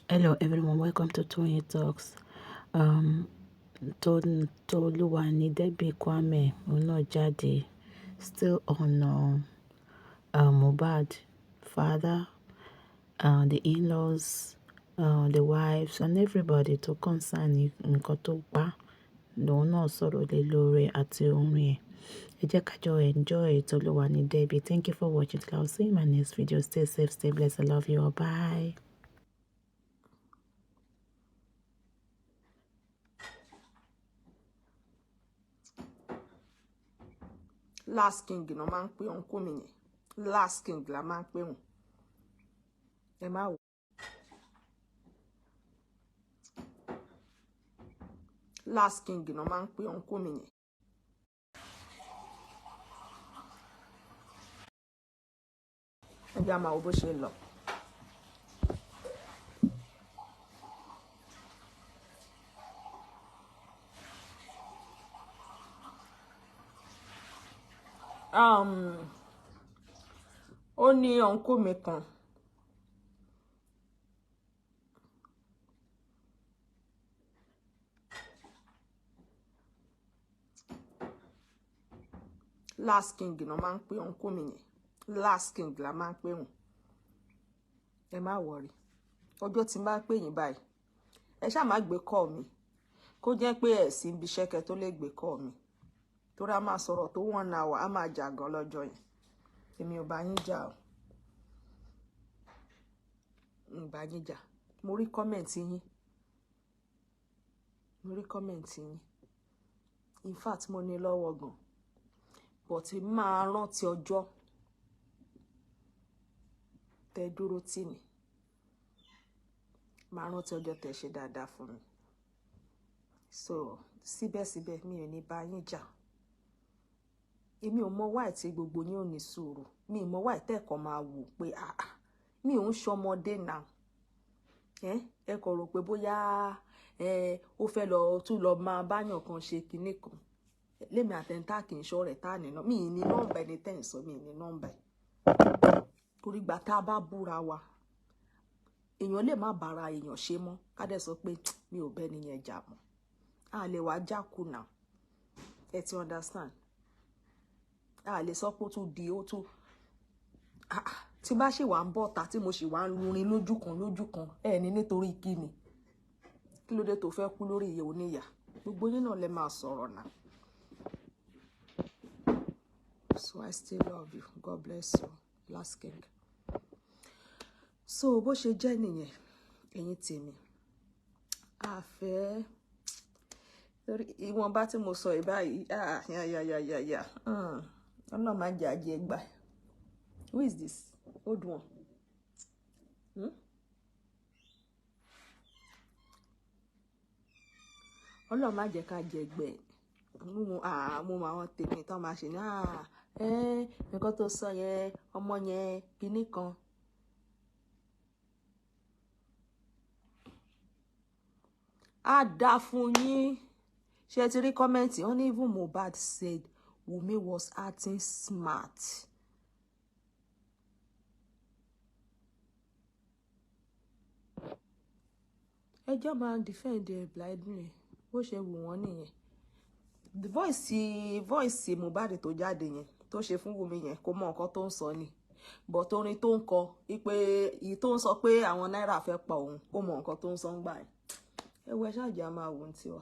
Hello everyone, welcome to Toyeen Talks. Um, Toluwani Debbie Kwame òun náà jáde, still on Mohbad father, the in-laws, the wives and everybody to concern nǹkan tó pa lòun náà sọ̀rọ̀ lé lórí àti orin ẹ̀. Ẹ jẹ́ ká jọ enjoy Toluwani Debbie. Thank you for watching. Till I'll see you in my next video. Stay safe, stay blessed. I love you all. Bye. Last King náà máa ń pè ọ̀nkú mi yẹn. Last King la máa ń pè wọ́n. Ẹ má wò. Last King náà máa ń pè ọ̀nkú mi yẹn. Ẹ jẹ́ á máa wo bó ṣe lọ. Ó ní ọ̀nkú mi kan. Last King náà máa ń pè ọ̀nkú mi yẹn. Last King la máa ń pè wọ́n. Ẹ má wọrí. Ọjọ́ tí n bá pè yín báyìí, ẹ ṣáà má gbé call mi. Kó jẹ́ pé ẹ̀ sí ibi iṣẹ́ kẹ́ tó lè gbé call mi. Torí a máa sọ̀rọ̀ tó 1 hour, a máa jà gan lọ́jọ́ yẹn. Èmi ò bá yín jà o. Mi ò bá yín jà. Mo rí comment yín. Mo rí comment yín. In fact, mo ní lọ́wọ́ gan. But máa rántí ọjọ́ tẹ dúró tì mí. Máa rántí ọjọ́ tẹ ṣe dáadáa fún mi. So, síbẹ̀síbẹ̀ mi ò ní bá yín jà. Èmi ò mọ why tí gbogbo yín ò ní sùúrù. Mi ò mọ why tẹ́ẹ̀kan máa wò pé ah, mi ò ń ṣọmọdé now. Ẹ kò rò pé bóyá ó fẹ́ lọ tún lọ máa báyàn kan ṣe kinní kan. Lémi àtẹ̀ntà kì í ṣọ̀rẹ́ tá nínú. Mi ì ní nọ́mbà ẹni tẹ́ ń sọ, mi ì ní nọ́mbà ẹ̀. Torí ìgbà tá a bá búra wa, èèyàn lè má bára èèyàn ṣe mọ́. Ká dẹ̀ sọ pé mi ò bẹ́ni yẹn jà mọ́. A lè wá já kùnà. Ẹ ti understand? A lè sọ pé ó tún di ó tún. Tí bá ṣì wà ń bọ̀ta tí mo ṣì wà ń lurin lójú kan lójú kan, ẹ ní nítorí kíni? Kí ló dé tó fẹ́ kú lórí ìyè oníyà? Gbogbo yín náà lè máa sọ̀rọ̀ náà. So I still love you. God bless you. Last King. So bó ṣe jẹ́ nìyẹn, ẹ̀yin tèmi. A fẹ́ torí ìwọ̀nba tí mo sọ báyìí, ah, ya ya ya ya ya. Ọlọ́run máa jẹ́ ajé ẹgbàá. Who is this? Old one. Hmm? Ọlọ́run má jẹ́ ká jẹ ẹgbẹ́. Mo mọ àwọn tèmi tán máa ṣe ní, nǹkan tó sọ yẹn, ọmọ yẹn, kinní kan. Á dá fún yín. Ṣé ẹ ti rí comment? Wọ́n ní even Mohbad said Wunmi was acting smart. Ẹjọ́ máa defend ẹ blindly. Bó ṣe wù wọ́n nìyẹn. The voice Mohbad tó jáde yẹn, tó ṣe fún Wunmi yẹn, kò mọ nǹkan tó ń sọ ni. But orin tó ń kọ, wípé èyí tó ń sọ pé àwọn náírà fẹ́ pa òun, kò mọ nǹkan tó ń sọ ń gbà yẹn. Ẹ wo ẹ ṣáà jẹ́ a máa wò ó tiwa.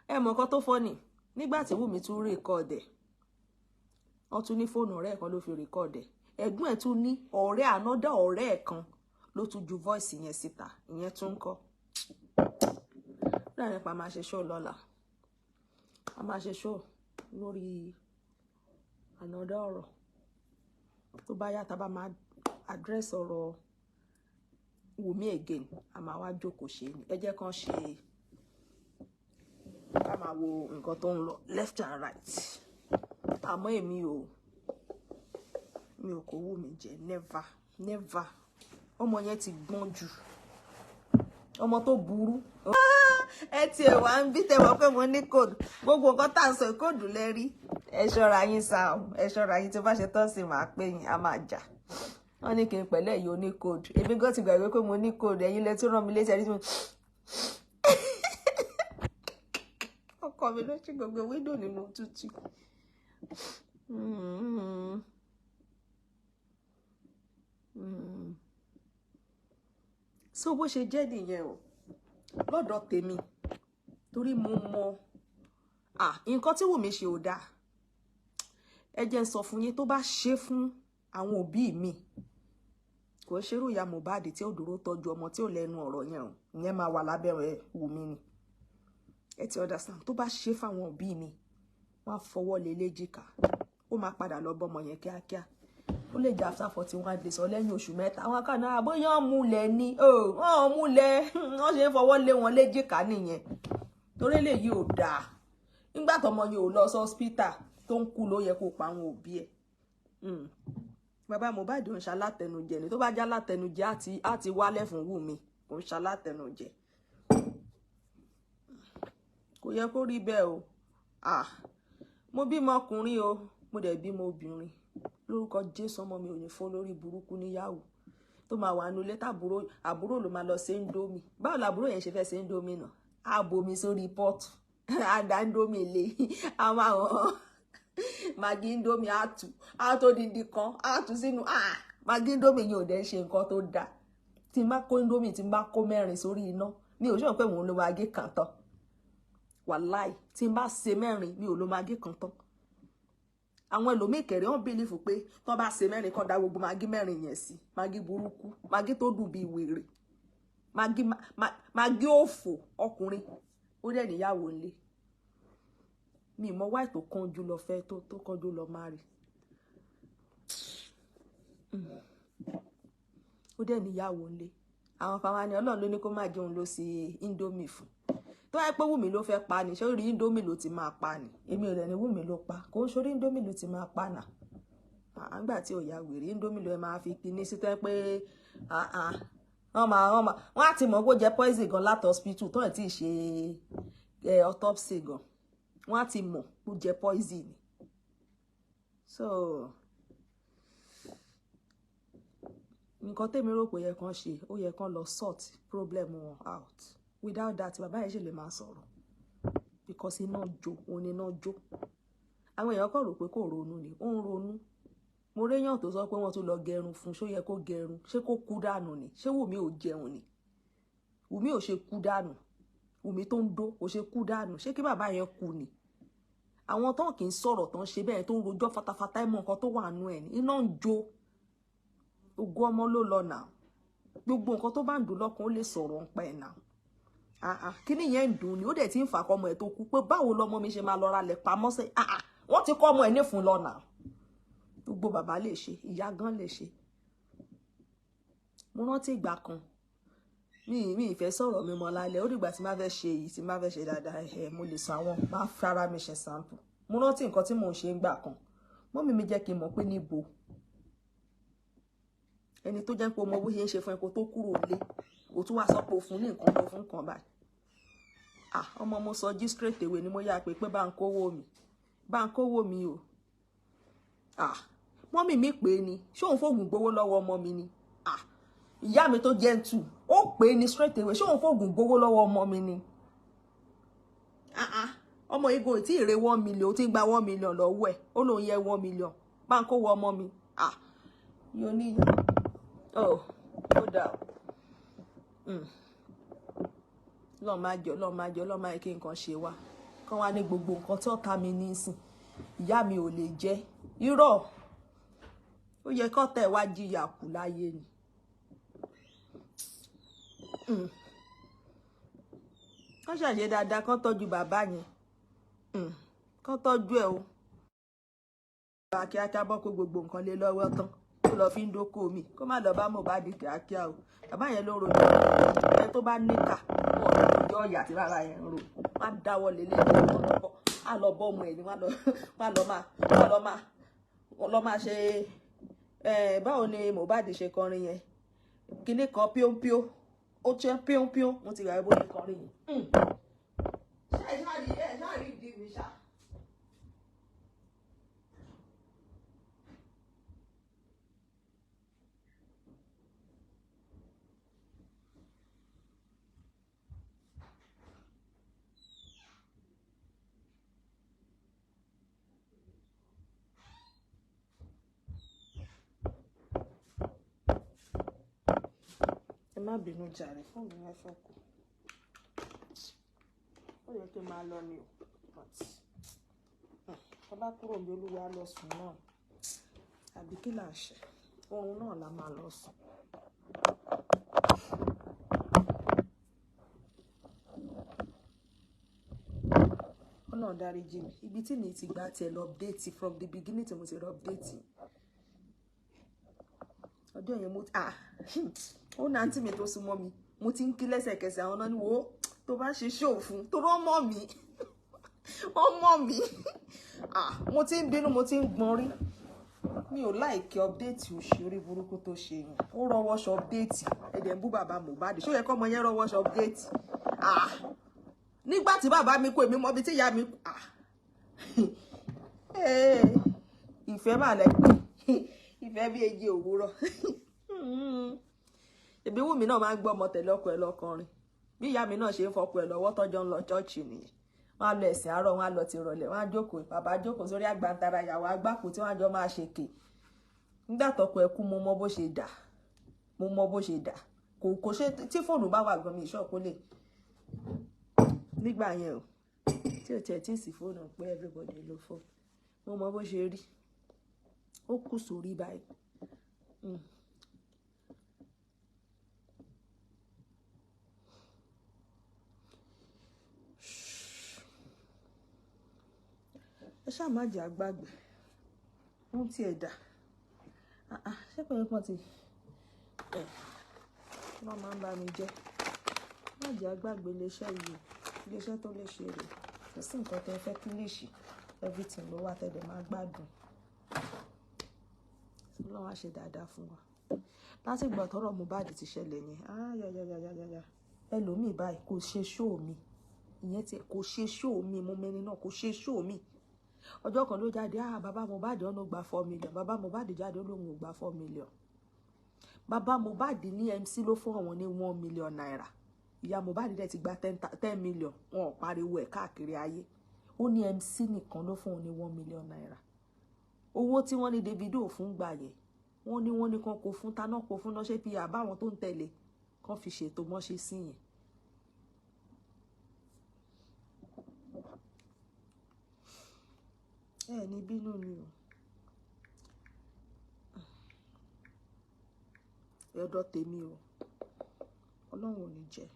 Ẹ mọ nǹkan tó funny. Nígbà tí Wunmi tún record ẹ̀, wọ́n tún ní fóònù ọ̀rẹ́ ẹ̀ kan ló fi record ẹ̀. Ẹ̀gbọ́n ẹ̀ tún ní ọ̀rẹ́ another ọ̀rẹ́ ẹ̀ kan ló tún ju voice yẹn síta. Ìyẹn tún ń kọ́. Láàrin pa máa ṣe show lọ́la. A máa ṣe show lórí another ọ̀rọ̀. Tó bá yá, tá bá máa address ọ̀rọ̀ Wunmi again, a máa wá jókòó ṣe ni. Ẹ jẹ́ kán ṣe ká máa wo nǹkan tó ń lọ left and right. Àmọ́ èmi ò, mi ò kó Wunmi jẹ. Never, never. Ọmọ yẹn ti gbọ́n jù. Ọmọ tó burú. Ẹ ti ẹ̀ wá ń bí tẹ mọ̀ pé mo ní code. Gbogbo nǹkan tá à ń sọ code lẹ rí. Ẹ ṣọ́ra yín sá o. Ẹ ṣọ́ra yín tí ó bá ṣe tán sí màá pè yín, a máa jà. Wọ́n ní kí n pẹ̀lẹ́ yìí ó ní code. Èmi gan ti gbàgbé pé mo ní code. Ẹ̀yin lẹ tún rán mi létí ẹni tí mo. Ọkọ mi ló ṣí gbogbo window nínú òtútù. So bó ṣe jẹ́ nìyẹn o lọ́dọ̀ tèmi, torí mo mọ nǹkan tí Wùmí ṣe ò dáa. Ẹ jẹ́ n sọ fún yín, tó bá ṣe fún àwọn òbí mi, kò ṣerú ìyá Mohbad tí ó dúró tọ́jú ọmọ tí ò lẹ́nu ọ̀rọ̀ yẹn o, ìyẹn máa wà lábẹ́ ẹ̀ Wùmí ni. Ẹ ti understand? Tó bá ṣe fáwọn òbí mi, wọ́n á fọwọ́ lé léjìká, ó máa padà lọ bọ́mọ yẹn kíákíá. Ó lè jẹ́ after 41 days or lẹ́yìn oṣù 3. Àwọn kan náà bóyá wọ́n múlẹ̀ ni, wọ́n múlẹ̀, wọ́n ṣe ń fọwọ́ lé wọn léjìká nìyẹn. Torí eléyìí ò dáa. Nígbà tọmọ yẹn ò lọ sí hospital tó ń kú, ló yẹ kó pa àwọn òbí ẹ̀. Bàbá Mohbad ń ṣalátẹnujẹ ni. Tó bá já látẹnujẹ, á ti wálẹ̀ fún Wùmí. Kò ń ṣalátẹnujẹ, kò yẹ kó rí bẹ́ẹ̀ o. Ah, mo bímọ ọkùnrin o, mo dẹ̀ bímọ obìnrin. Lórúkọ Jésù, ọmọ mi ò ní fọ́ lórí burúkú níyàwó tó máa wà nulẹ̀ tàbúrò. Àbúrò ló máa lọ ṣe Indomie. Báwo làbúrò yẹn ṣe fẹ́ ṣe Indomie náà? Á bomi sórí pot, á da Indomie lé, á máa hàn Maggi Indomie, á tù á tó dindi kan, á tù sínú Maggi Indomie yẹn. Ò dẹ̀ ṣe nǹkan tó dáa. Tí n bá kó Indomie, tí n bá kó mẹ́rin sórí iná, mi ò sọ pé mò ń lo Maggi kan tán. Wàláì, tí n bá ṣe mẹ́rin, mi ò lo Maggi kan tán. Àwọn ẹlòmíì kẹrẹ, wọn believe pé tí wọn bá ṣe mẹ́rin kan, dá gbogbo Maggi mẹ́rin yẹn sí. Maggi burúkú, Maggi tó dùn bíi wèrè, Maggi Maggi òfò. Ọkùnrin ó dẹ̀ níyàwó ńlé. Mi mọ wáì tó kánjú lọ fẹ́, tó kánjú lọ má rí. Ó dẹ̀ níyàwó ńlé. Àwọn kan wá ní Ọlọ́run ló ní kó má jẹun ló ṣe Indomie fún. Tó wáyé pé Wùmí ló fẹ́ pa ni, ṣé orí Indomie ló ti máa pa ni? Èmi ò dẹ̀ ní Wùmí ló pa. Kò ń ṣorí Indomie ló ti máa pa nà. Àgbà tí ò ya wèrè, Indomie ló máa fi kíní sí tẹ́ pé wọ́n máa wọ́n á ti mọ̀ kó jẹ poison gan láti hospital tó ẹ̀ tí ì ṣe autopsy gan, wọ́n á ti mọ̀ kó jẹ poison ni. So nǹkan tèmi rò pé yẹ kán ṣe, ó yẹ kán lọ sort problem wọn out. Without that, bàbá yẹn ṣì lè máa sọ̀rọ̀, because iná jó òun ni iná jó. Àwọn èèyàn kàn rò pé kò ronú ni, ó ń ronú. Mo réyàn tó sọ pé wọ́n tún lọ gẹrun fún. Ṣó yẹ kó gẹrun? Ṣé kó kú dànù ni? Ṣé Wùmí ò jẹun ni? Wùmí ò ṣe kú dànù? Wùmí tó ń dó kò ṣe kú dànù? Ṣé kí bàbá yẹn kú ni? Àwọn tó kì í sọ̀rọ̀, tó ń ṣe bẹ́ẹ̀, tó ń rojọ́ fatafata, ẹ̀ mọ̀ nǹkan tó wà nú ẹ̀ ní. Iná ń jó, ogún ọmọ ló lọ nà. Gbogbo nǹkan tó bá ń dùn lọ́kàn, ó lè sọ̀rọ̀ ń pa ẹ̀ nà. Kíní yẹn ń dùn ni, ó dẹ̀ ti ń fà kọ́ ọmọ ẹ̀ tó kú pé báwo lọmọ mi ṣe máa lọ ra lẹ̀ pamọ́ sí. Wọ́n ti kọ́ ọmọ ẹ̀ nífun lọ́nà. Gbogbo bàbá lè ṣe, ìyá gan lè ṣe. Mo rántí ìgbà kan, mi ìfẹ́ sọ̀rọ̀ mi mọ́ lálẹ́. Ó dìgbà tí má fẹ́ ṣe èyí, tí má fẹ́ ṣe dáadáa ẹ̀, mo lè sọ àwọn máa fara mi ṣe sample. Mo rántí nǹkan tí mò ń ṣe ń gbà kan, mummy mi jẹ́ kí n mọ̀ pé níbo ẹni tó jẹ́ pé o mọ bó ṣe ń ṣe fún ẹ kó tó kúrò lé, o tún wá sọ pé o fún ní nǹkan tó fún kan báyìí. Ah, ọmọ, mo sọ jí straight away ni. Mo yá pé bá ń kówó mi, bá ń kówó mi o. Ah, mummy mi pè é ni, ṣé òun fóògùn gbowó lọ́wọ́ ọmọ mi ni? Ah, ìyá mi tó gentle, ó pè é ní straight away, ṣé òun fóògùn gbowó lọ́wọ́ ọmọ mi ni? Ah ah, ọmọ igun ò tí ì re 1 million, ó ti ń gba 1 million lọ́wọ́ ẹ̀, ó lóun yẹ 1 million, bá ń kówó ọmọ mi. Ah, yóò níyà oh, ó dà o. Lọ́ọ̀ máa jọ, lọ́ọ̀ máa jọ, lọ́ọ̀ máa yẹ kí nǹkan ṣe wá kán wá ní gbogbo nǹkan tí ọ̀tá mi ní sìn, ìyá mi ò lè jẹ́. Irọ́, ó yẹ kọ́tà ẹ̀ wá jìyà kù láyé ni. Kán ṣàṣe dáadáa, kán tọ́jú bàbá yẹn, kán tọ́jú ẹ̀ o. Bá kíákíá bọ́ kó gbogbo nǹkan lé lọ́wọ́ tán, kó lọ fi ń dóko mi, kó má lọ bá Mohbad kíákíá o. Bàbá yẹn ló ń rojọ́ ẹ. Tó bá níkà, wọn ò ní rojọ́ ìyà tí bàbá yẹn ń ro. Má dáwọ́ lé lé á lọ bọ́ ọmọ ẹ̀ ni. Wọ́n lọ máa ṣe. Báwo ni Mohbad ṣe kọrin yẹn? Kinní kan píópíó, ó jẹ́ píópíó. Mo ti gbàgbé bó ṣe kọrin yẹn. Ṣé ẹ ṣáà rí, ẹ ṣáà rí ìdí mi ṣá. Ẹ má bínú jàre, fóònù yẹn fẹ́ kú. Ó yẹ kí n máa lọ ni o, but tá bá kúrò ní olúwa lọ sùn náà, àbí kí là ń ṣe? Oorun náà la máa lọ sùn. Ọlọ́run dáríjì mi. Ibi tí mi ti gbà tiẹ̀ lọ update from the beginning tí mo ti lọ update. Ọjọ́ yẹn mo ah ó ní àǹtí mi tó súnmọ́ mi, mo ti ń kí lẹ́sẹ̀kẹsẹ̀ àwọn náà ní wo tó bá ṣe ṣóò fún tó rọ́ mọ́ mi, wọ́n mọ̀ mí. Ah, mo ti ń bínú, mo ti ń gbọ́n rí. Mi ò like update òṣì orí burúkú tó ṣe yẹn. Ó rọwọ́ ṣọ update. Ẹ̀dẹ̀ ń bú bàbá Mohbad. Ṣó yẹ kọ́ ọmọ yẹn rọwọ́ ṣọ update? Ah, nígbà tí bàbá mi kú, èmi mọ ibi tí ìyá mi kú. Ah, ìfẹ́ mà lẹ ìfẹ́ bí èjì òwúrọ̀. Èmi Wùmí náà máa ń gbọ́ ọmọ tẹ̀lé ọkọ ẹ̀ lọ́kọrin. Bí ìyá mi náà ṣe ń fọkọ ẹ̀ lọ́wọ́ tọ́jọ́ ń lọ chọ́ọ̀chì nìyẹn. Wọ́n á lọ ẹ̀sìn àárọ̀, wọ́n á lọ ti rọ̀lẹ́, wọ́n á jókòó, bàbá jókòó sórí àgbàntara, ìyàwó agbáko tí wọ́n á jọ máa ṣe kè. Nígbà tọkọ ẹ̀ kú, mo mọ bó ṣe dà, mo mọ bó ṣe dà. Kò ṣe tí fóònù bá wà gan mi ìṣọ́ kó lè. Nígbà yẹn o, tí ò tiẹ̀ tí ì sí fóònù pé everybody ló fóònù. Mo mọ bó ṣe rí. Ó kú sórí báyìí. Ẹ ṣáà má jẹ́ àgbàgbé. Ohun tí ẹ dà. Ah ah, ṣé pé nǹkan ti ẹ̀ wọ́n máa ń bá mi jẹ́. Má jẹ́ àgbàgbé ilé-iṣẹ́ yìí o. Ilé-iṣẹ́ tó lè ṣe rè. Kò sí nǹkan tí ẹ fẹ́ kí lè ṣe. Everything ló wà tẹ́lẹ̀ máa gbádùn. Ọlọ́run á ṣe dáadáa fún wa. Láti ìgbà tọ́rọ̀ Mohbad ti ṣẹlẹ̀ yẹn. Ah, ya, ya, ya, ya, ya, ya. Ẹlòmíì báyìí kò ṣe show mi. Ìyẹn tí kò ṣe show mi, mo mẹ́ni náà kò ṣe show mi. Ọjọ́ kan ló jáde, ah, bàbá Mohbad ọ̀nà gba 4 million. Bàbá Mohbad jáde ó lóun ò gba 4 million. Bàbá Mohbad ní MC ló fún àwọn ní ₦1 million. Ìyá Mohbad dẹ̀ ti gba 10 million. Wọn ò pariwo ẹ̀ káàkiri ayé. Ó ní MC nìkan ló fún òun ní ₦1 million. Owó tí wọ́n ní Davido fún gbà yẹn, wọ́n ní kan kó fún taná kó fún náà ṣé bí àbáwọn tó ń tẹ̀lé kan fi ṣètò mọ́ṣe sí yẹn. Ẹ ní bínú ni o. Ẹ̀dọ̀ tèmi o. Ọlọ́run ò ní jẹ́.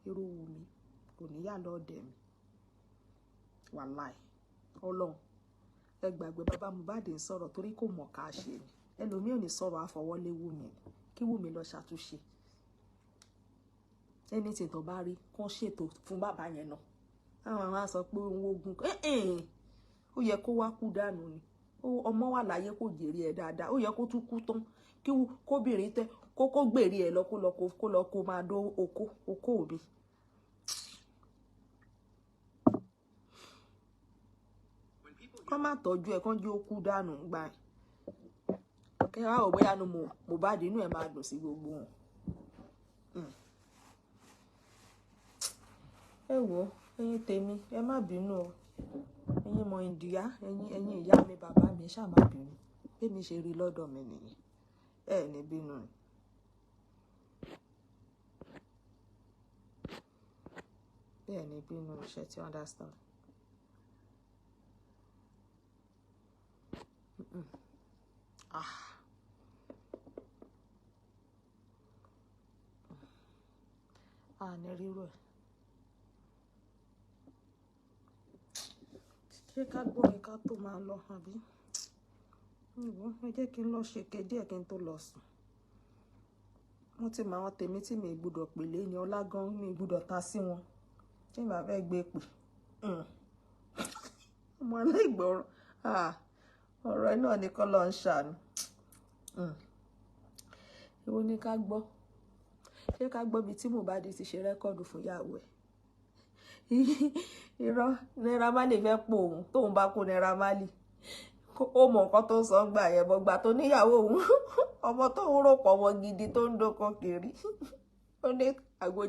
Irú Wùmí kò ní yà lọ́ọ̀dẹ̀ mi. Wàláì. Ọlọ́run. Ẹ gbàgbé bàbá Mohbad ń sọ̀rọ̀ torí kò mọ̀ ká ṣe ni. Ẹlòmíì ò ní sọ̀rọ̀ àfọwọ́lé Wùmí ni. Kí Wùmí lọ ṣàtúnṣe. Anything tó bá rí, kán ṣètò fún bàbá yẹn náà. Àwọn àwọn á sọ pé òun ogun. Ó yẹ kó wá kú dànù ni. Ọmọ wà láyé kò jèrè ẹ̀ dáadáa. Ó yẹ kó tún kú tán. Kí kóbìnrin tẹ kó gbèrè ẹ̀ lọ kó lọ kó máa dó okó okó mi. Kán má tọ́jú ẹ̀, kán jẹ́ ó kú dànù gbà ẹ̀. Kẹ́ wá wò bóyá nu Mohbad inú ẹ̀ máa dùn sí gbogbo wọn. Ẹ wò, ẹ̀yin tèmi, ẹ má bínú o. Ẹ̀yin mọ ìdíyà, ẹ̀yin ìyá mi, bàbá mi, ṣá má bínú. Bí mi ṣe rí lọ́dọ̀ mi nìyẹn. Ẹ ní bínú ni. Bẹ́ẹ̀ ni bínú, ṣé ti understand? Ah. A ní rírò ẹ̀. Ṣé ká gbórin ká tó máa lọ àbí? Ìwọ, ẹ jẹ́ kí n lọ ṣe díẹ̀ kí n tó lọ sùn. Mo ti mọ àwọn tèmi tí mi gbọdọ̀ pè lé ní ọlá gan, mi gbọdọ̀ ta sí wọn. Tí n bá fẹ́ gbé pè. Ọmọ aláìgbọràn. Ah, ọ̀rọ̀ ẹ náà ni kọ́ ló ń ṣàánú. Èwo ni ká gbọ́? Ṣé ká gbọ́ bí tí Mohbad ti ṣe record fún ìyàwó ẹ̀? Irọ́, Naira Marley fẹ́ pò òun, tóun bá kó Naira Marley. Ó mọ nǹkan tó ń sọ gbà yẹn, bọ́ gbà tó níyàwó òun, ọmọ tóun rò pọ̀ ọmọ gidi tó ń dóko kiri. Ó ní àgbo.